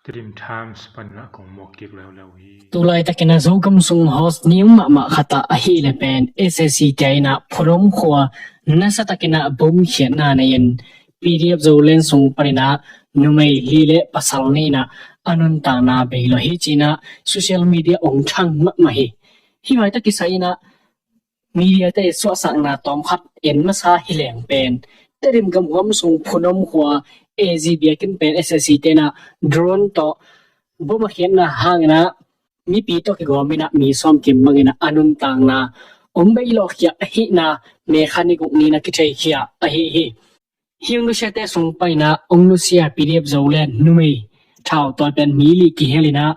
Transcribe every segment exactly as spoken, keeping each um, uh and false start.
Tedim Times panin ah kong muak kik leuleu hi. Tulaitak in ah Zogam sung host ni um mahmah khat ah ahih leh pen S A C te in ah Phunom khua nasa takin ah bom khiatna nei in P D F Zoland sung panin ah numei li le pasal nih in ah a nuntakna bei lo hi ci-in ah social media ong thang mahmah hi. Hih maitak kisai in ah media te suahsakna tawm khat en masa hi leng pen Tedim gam huam sung Phunom khua A Z biakinn pen S A C te in ah drone tawh bom a khiatna hangin ah mipi tawh kigawm in ah mi sawm kim bangin ah a nuntakna ong bei lawh khia ahihna May kha ni guk ni-in ah kithei khia ahi hi. Hih ong nusiate sung panin ah ong nusia P D F Zoland numei thautawi pen mi li kihel in ah,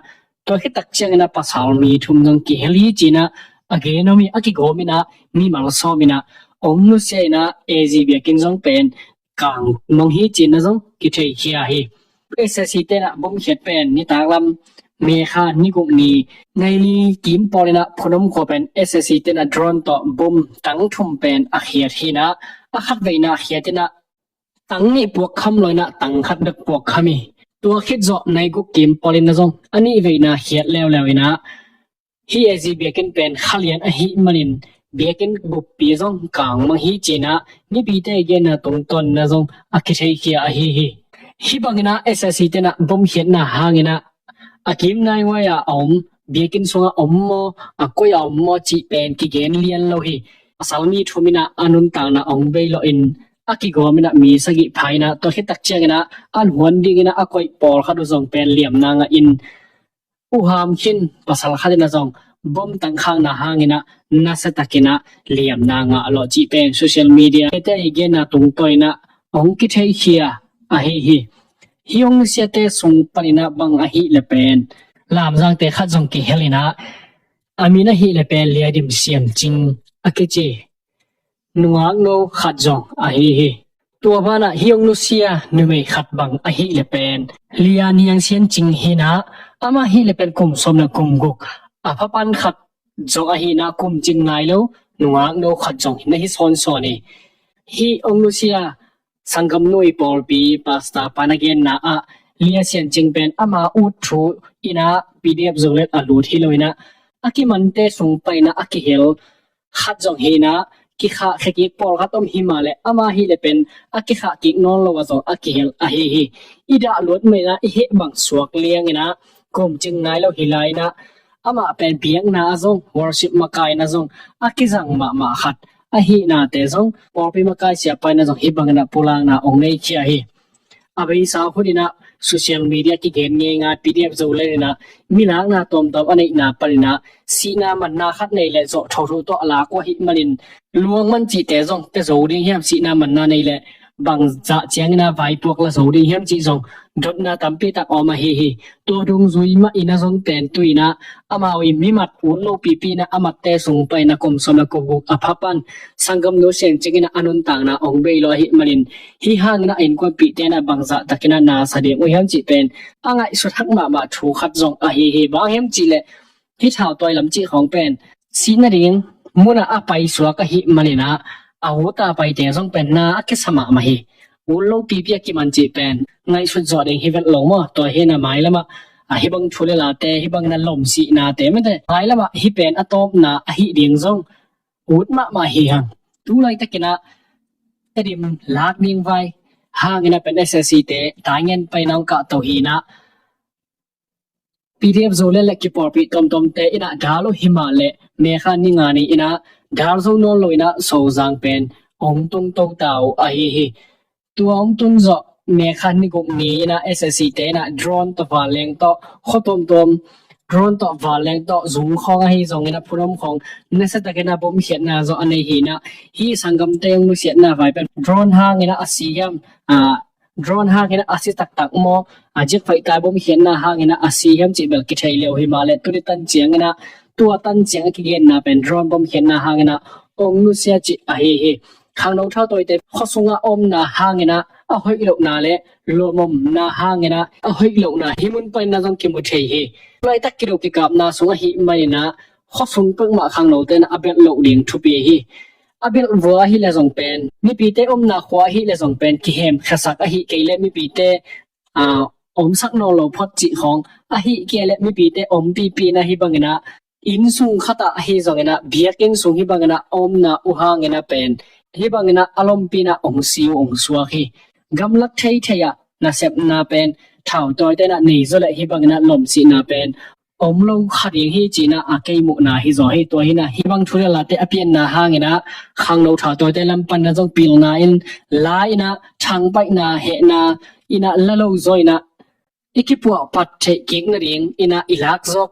tua khit tak ciangin ah pasal mi thum zong kihel hi ci-in ah a gen om hi. A kigawm in ah mimal sawm in ah ong nusia in ah A Z biakinn zong pen kang mang hi ci-in ah zong kithei khia hi. S A C te in ah bom khiat pen nitak lam May kha ni guk ni nai li kim pawl in ah Phunom khua pen S A C te in ah drone tawh bom tang thum pen a khiat hi-in ah, a khatveina khiat in ah tang nih puak kham lo in ah tang khat bek puak kham hi. Tua khit zawh nai guk kim pawl in ah zong a nihveina khiat leuleu in ah hih A Z biakinn pen kha lian ahih manin biakinn buppi zong kang mang hi ci-in ah mipite genna tungtawn in ah zong a kithei khia ahi hi. Hih bangin ah S A C te in ah bom khiatna hangin ah a kim nai huai a om, biakinn sungah om maw, a koi a om maw cih pen kigen lian lo hi. Pasal mi thum in ah a nuntakna ong bei lawh in a kigawm in ah mi sagih pha in ah, tua khit tak ciangin ah an huan dingin ah a koih pawlkhat uh zong pen liamna ngah in, U Ham Khin pasal khat in ah zong bom tang khakna hangin ah nasa takin ah liamna ngah lawh cih pen social media te i genna tungtawn in ah ong kithei khia ahi hi. Hih ong nusiate sung panin ah bang ahih leh pen Lamzangte khat zong kihel in ah, a min ahih leh pen Lia Dim Sian Cing a kici nungakno khat zong ahi hi. Tua banah hih ong nusia numei khat bang ahih leh pen Lia Niang Sian Cing hi-in ah, amah ahih leh pen kum sawm le kum guk a pha pan khat zong ahi-in ah, kum cing nai lo nungakno khat zong na hi sawnsawn hi. Hih ong nusia sanggamnu i pawlpi pastor pa na genna ah Lia Sian Cing pen ama ut thu in ah P D F Zoland a lut hi lo in ah, a kimante sung panin ah a kihel khat zong hi-in ah, kikhahkhia kik pawlkhat om hi mah leh amah ahih leh pen a kikhah kik nawn lo ah zong a kihel ahi hi. I dah luat mah in ah i heh bang suak liang in ah, kum cing nai lo hi lai in ah, amah pen biakna ah zong worship makai in ah zong a kizang mahmah khat ahihnate zong pawlpi makai siapa in ah zong hih bangin ah pulakna ong nei khia hi. A beisa hun in ah social media kigen ngeingai P D F Zoland in ah milakna tuamtuam a neihna panin ah sihna manna khat nei leh zawh thotho tawh a lak uh ahih manin luang man cihte zong pia zo ding hiam, sihna manna nei leh bangzah ciangin ah vaipuak la zo ding hiam cih zong dotna tampi tak a om ahi hi. Tua dungzui mah in ah zong pen tu-in ah amau i mimat ut lopipi in ah a matte sung panin ah kum sawm le kum guk a pha pan sanggamnu Sian Cing in ah a nuntakna ong bei lawh ahih manin, hih hangin ah a innkuanpihte in ah bangzah takin ah na sa ding uh hiam cih pen a ngaihsut hak mahmah thu khat zong ahi hi. Bang hiam cih leh hih thautawi lam cih khawng pen sih nading mun ah a paisuak ahih manin ah a ut a paite zong pen na a kisa mahmah hi. Ut lopipi a kiman cih pen ngaihsut zawh ding hi vet lo maw? Tua hi-in ah mailam ah a hih bang thu le late, hih bangin ah lomsihnate mate mailam ah hih pen a tawpna ahih ding zong ut mahmah hi hang. Tulaitak in ah Tedim lak ding vai hangin ah pen S A C te taingen paina ong kahto hi-in ah, P D F Zoland le kipawlpih tuamtuamte in ah dal uh hi mah leh May kha ni nga ni-in ah dal zo nawn lo in ah Sozang pen ong tung to ta uh ahi hi. Tua ong tun zawh May kha ni guk ni-in ah S A C te in ah drone tawh vanleng tawh khua tuamtuam, drone tawh vanleng tawh zung khawng ahi zongin ah Phunom khawng nasa takin ah bom khiatna zawh a nei hi-in ah, hih sanggamte ong nusiatna vai pen drone hangin ah a si hiam, ah, drone hangin ah a si taktak maw, a ziak faihtai bom khiatna hangin ah a si hiam cih bel kithei lo hi mah leh, tuni tan ciangin ah, tua tan ciang a kigenna pen drone bom khiatna hangin ah ong nusia cih ahi hi. Khangno thautawite khua sungah omna hangin ah a hoih lohna le lawmomna hangin ah a hoih lohna hih mun panin ah zong kimu thei hi. Laitak kido kikapna sung ahih manin ah khua sung pek mah khangnote in ah a belh loh ding thupi hi. A belh vua ahih leh zong pen, mipite omna khua ahih leh zong pen kihem khiasak ahih kei leh mipite, ah, omsak nawn lo phot cih khawng, ahih kei leh mipite ompihpih in ah hih bangin ah innsung khat ah ahi zongin ah, biakinn sung hih bangin ah a omna uh hangin ah pen, hih bangin ah a lompi in ah ong si uh ong suak hi. Gamlak theithei ah nasepna pen thautawite in ah nei zaw leh hih bangin ah lomsihna pen om lo kha ding hi ci-in ah a kei muhna hi zaw hi. Tua hi in ah hih bang thu le late a pianna hangin ah khangno thautawite lam pan in ah zong pilna in, la in ah thangpaihna hehna in ah la lo zaw in ah i kipuahpat theih kik nading in ah i lak zawk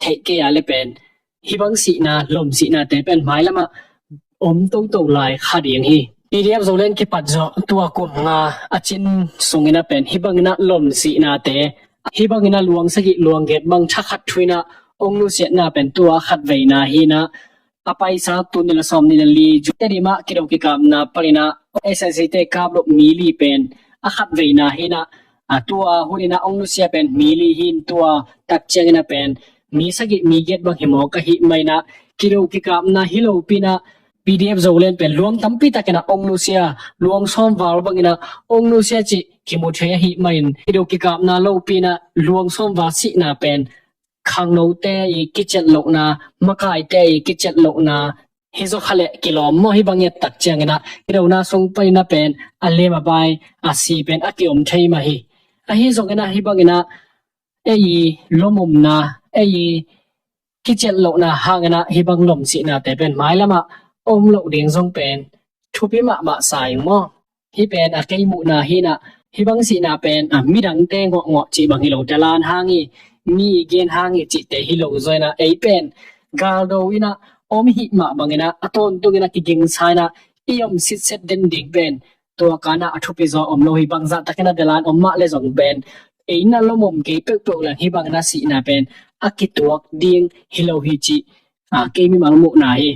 theih kei a leh pen, hih bang sihna, lomsihnate pen mailam ah om toto lai kha ding hi. P D F Zoland kipat zawh tua kum nga a cin sungin ah pen hih bangin ah lomsihnate, hih bangin ah luang sagih luang giat bang thakhat thu in ah ong nusiatna pen tua khatveina hi in ah, a paisa tul nih le sawmnih le li June Tedim ah kido kikapna panin ah S A C te kap loh mi li pen a khatveina hi in ah, a tua hun in ah ong nusia pen mi li hi in, tua tak ciangin ah pen mi sagih mi giat bang hi mawk ahih manin ah kido kikapna hi lopi in ah P D F Zoland pen luang tampi takin ah ong nusia, luang sawm val bangin ah ong nusia cih kimu thei ahih manin kido kikapna lopi in ah luang sawm val sihna pen khangnote i kiciat lohna, makaite i kiciat lohna hi zaw kha leh kilawm maw? Hih bang i et tak ciangin ah kidona sung panin ah pen a lem a bai a si pen a kiom thei mah hi. Ahi zongin ah hih bangin ah ei i lomomna, ei i kiciat lohna hangin ah hih bang lomsihnate pen mailam ah om loh ding zong pen thupi mahmah sa ing maw? Hih pen a kei muhna hi in ah, hih bang sihna pen a midangte ngawhngawh cih bang hi lo, dalan hang hi, mi i gen hang hi cihte hi lo zaw in ah, ei pen galdo in ah om hih mah bangin ah a tawntungin ah kigingsa in ah i om sitset den ding pen tua kan ah a thupi zaw om lo hi. Bangzah takin ah dalan om mah le zong pen ei in ah lomom kei peuhpeuh leng hih bangin ah sihna pen a kituak ding hi lo hi cih a kei mimal muhna hi.